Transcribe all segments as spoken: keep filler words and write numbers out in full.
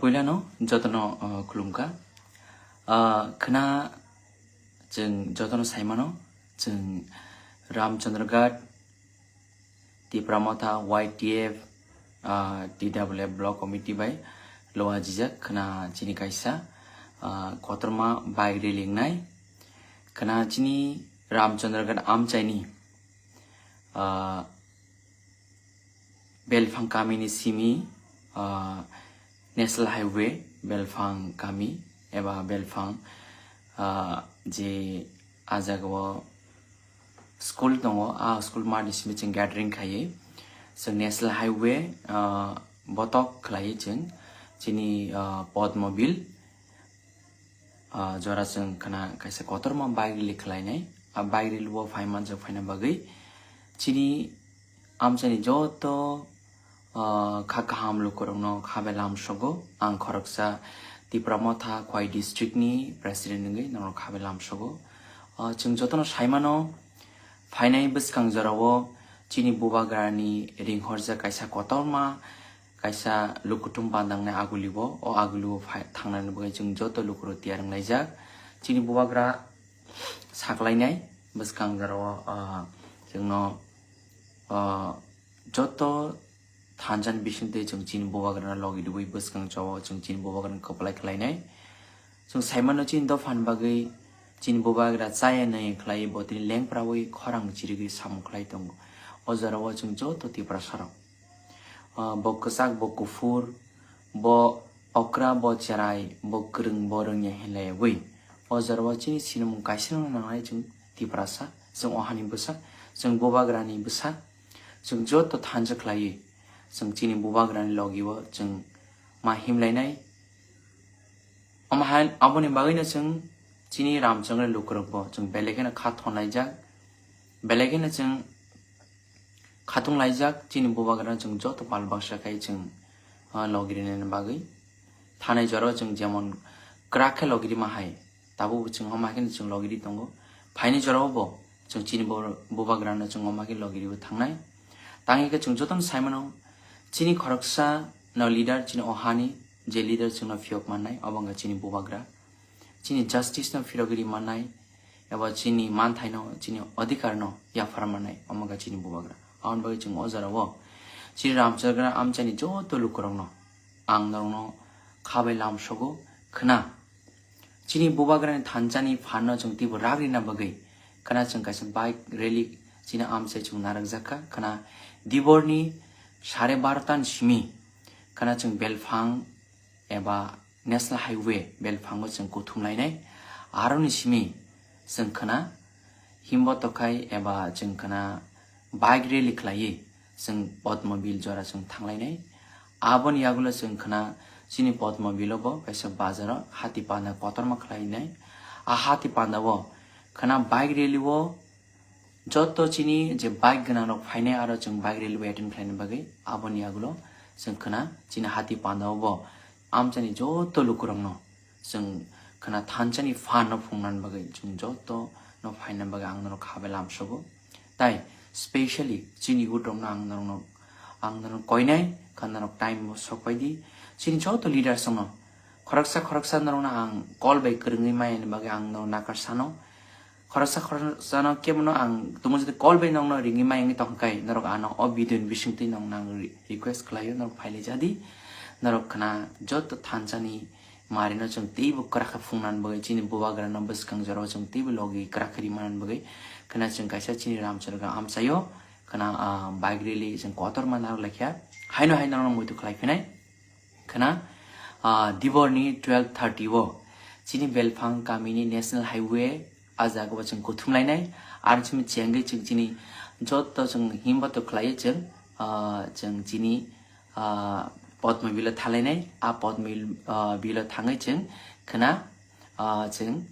Puilano jotono, uh, khulumkha. Uh, khna chwng jotono saimano, chwng Ramchandraghat Tipra Motha Y T F, uh, T W F Block Committee bai loa jijak khna chini kaisa, uh, kotorma bike rally wngnai. Khna chini Ramchandraghat amchaini, uh, Belphang kamini simi, ah, National Highway Belphang kami eba Belphang, ah, je a jagao school tongo, a school mani simi chwng gathering khaiwi chwng National Highway, ah, botok khlaiwi chwng chini, ah, Podmobil, ah, jora chwng khna kaisa kotorma bike rally khlainai. A bike rally o phaimanjak phaina bagwi chini amchaini joto, ah, kha kaham lukurokno kha bai lamsogo. Ang khoroksa Tipra Motha Khowai district ni president wngwi norok kha bai lamsogo. Ah, chwng jotono saimano, phainai bwskang jorao chini bubagrani ringhorjak kaisa kotorma kaisa lukuthum pandangnai agulio, o agulio phai-, thangnani bagwi chwng joto lukurok tiyar wnglaijak. Chini bubagra saklainai bwskang jorao, ah, chwngno, ah, joto thansa ni bisingtwi chwng chini bubagrano logi rwui bwskang chao chwng chini bubagrano kwplai khlainai. Chwng saimano chini dophani bagwi chini bubagra chaya nai khlai bo tini lengpraui khorang chirigwi samung khlai tongo. O jorao chwng joto Tiprasarok, ah, bo kwchak, bo kuphur, bo okra, bo cherai, bo kwrwng, bo rwngya hinlaiwi o jorao chini sinimung kaisano nangnai chwng Tiprasa, chwng ohani bwsa, chwng bubagrani bwsa, chwng joto thansa khlaiwi chwng chini bubagrani logio chwng ma himlainai. Omo hai, aboni bagwino chwng chini Ramchandrani lukurokbo chwng belai kheno kha thonlaijak, belai kheno chwng khatung laijak, chini bubagrano chwng joto pal baksa khai chwng, ah, logi rinani bagwi. Thanai jorao chwng jemon kwrak khe logi rima hai, tabukbo chwng omo hai kheno chwng logi ri tongo. Phaini jorao bo chwng chini bo-, bubagrano chwng omo hai khe logi riwi thangnai. Tangwi khe chwng jotono saimano, chini khoroksa no leader, chini ohani je leader chwngno phiyok mannai, obo wngkha chini bubagra. Chini justice no phirogwi ri mannai, eba chini manthaino, chini odhikar no yaphar mannai, omo wngkha chini bubagra. Aboni bagwi chwng o jorao chini Ramchandraghat amchaini joto lukurokno ang norokno kha bai lamsogo khna. Chini bubagrani thansani phanno chwng teibo rak rina bagwi khna chwng kaisa bike rally chini amchai chwng narwkjakha khna diborni sare barota ni simi khna chwng Belphang eba National Highway Belphango chwng kuthum lainai. Aroni simi chwng khna himbo tokhai eba chwng khna bike rally khlaiwi chwng Podmobil jora chwng thanglainai. Aboni yagulo chwng khna chini Podmobilo bo kaisa bazaro hati panda kotorma khlainai. A hati pandao khna bike rally o joto chini je bike gwnangrok phainai, aro chwng bike rally bo attend khlaina bagwi aboni yagulo chwng khna chini hati pandao bo amchani joto lukurokno chwng khna thansani phanno phungnani bagwi chwng joto no phaina bagwi ang norok kha bai lamsogo. Tai specially chini youth rokno ang norokno, ang norok koinai kha norok time bo sokpai di. Chini joto leaders rokno khoroksa khoroksa norokno ang call bai kwrwngwi maya ni bagwi ang norok nakar sano. Khoroksa khoroksano kebono ang tongmani call bai nokno ringwi maya wngwi tongkha kai norok ano o video ni bisingtwi nokno ang re-, request khlaio, norok phailai jadi. Norok khna joto thansani marino chwng teibo kwrak khe phungnani bagwi, chini bubagrano bwskang jorao chwng teibo logi kwrak khe rimanani bagwi khna chwng kaisa chini Ramchandraghat amchaio khna, ah, bike rally chwng kotorma narwk laikha. Haino hai norokno muitu khlai phinai. Khna, ah, diborni twelve thirty o chini Belphang kamini National Highway a jagao chwng kuthum lainai. Ar chini chengwi chwng chini joto chwng himba to khlaiwi chwng, ah, chwng chini, ah, Podmobilo thalainai. A Podmobil, ah, bilo thangwi chwng khna, ah, chwng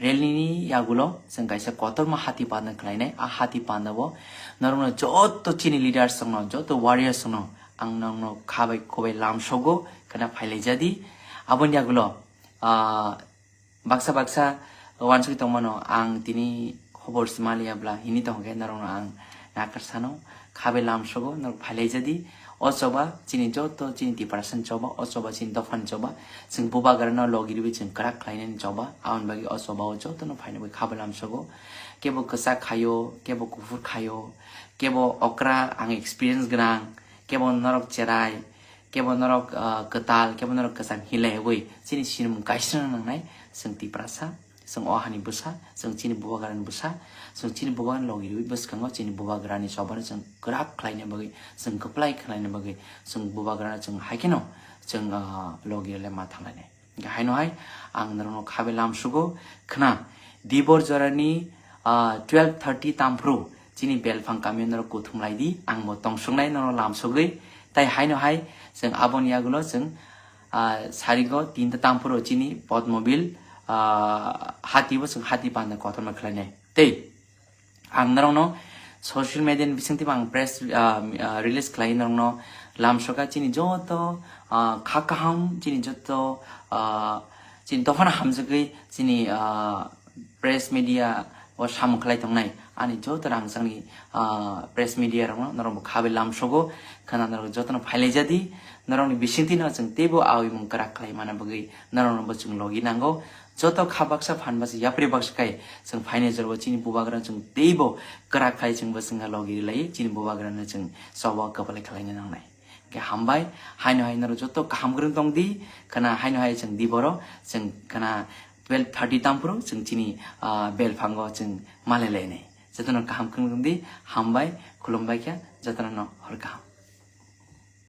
rally ni yagulo chwng kaisa kotorma hati panda khlainai. A hati panda o norokno joto chini leaders rokno, joto warriors rokno ang norokno kha bai khwbai lamsogo khna phailai jadi. Aboni yagulo, ah, baksa baksa wansugwi tongmano ang tini khobor se maliya bla hini tongkhe norokno ang nakar sano. khabe lamsogo norok phailaijadi. O choba chini joto chini Tiprasani choba, o choba chini dophani choba. Chwng bubagrano logi rwi chwng kwrak khlainani choba. Aboni bagwi o choba o jotono phaina bagwi khabe lamsogo. Kebo kwchak khaio, kebo kuphur khaio, kebo okra ang experience gwnang, kebo norok cherai, kebo norok, ah, kwtal, kebo norok kwcham hinlaiwi chini sinimung kaisa nangnai. Chwng Tiprasa, chwng o hani bwsa, chwng chini bubagrani bwsa, chwng chini bubagrani logi rwi bwskango chini bubagrani chobano chwng kwrak khlaina bagwi, chwng kwplai khlaina bagwi chwng bubagrano chwng haikheno chwng, ah, logi rwlai ma thanglainai. Hingkhe haino hai ang norokno khabe lamsugo khna, dibor jorani, ah, twelve thirty tamphru chini belphang kamio norok kuthum lai di, ang bo tongsuknai norok lamsugwi. Tai haino hai chwng aboni yagulo chwng, ah, sarigo tinta tamphru chini Podmobil, ah, hati bo chwng hati panda kotorma khlainai. Tei ang norokno social media ni bisingtwi bo ang press, ah, ah, release khlai norokno lamsoka chini joto, ah, kha kaham chini joto, ah, chini dophano hamjagwi chini, ah, press media o samung khlai tongnai ani joto rangchakni, ah, press media rokno norok bo khabe lamsogo khna norok jotono phailaijadi norokni bisingtwino chwng teibo awi mung kwrak khlai mana bagwi norokno bo chwng logi nango. Joto kha baksa phan baksa yapri baksa kai chwng phainai jorbo chini bubagrano chwng teibo kwrak khai chwngbo chwngha logi rwlai chini bubagrano chwng choba kwplai khlaina nangnai. Khe hambai, haino hai norok joto kaham kwrwng tong di, khna haino hai chwng di boro, chwng khna twelve thirty tamphru chwng chini, ah, belphango chwng malai lainai. Jotono kaham kwrwng tong di, hambai, khulumbai kha, jotono no hor kaham.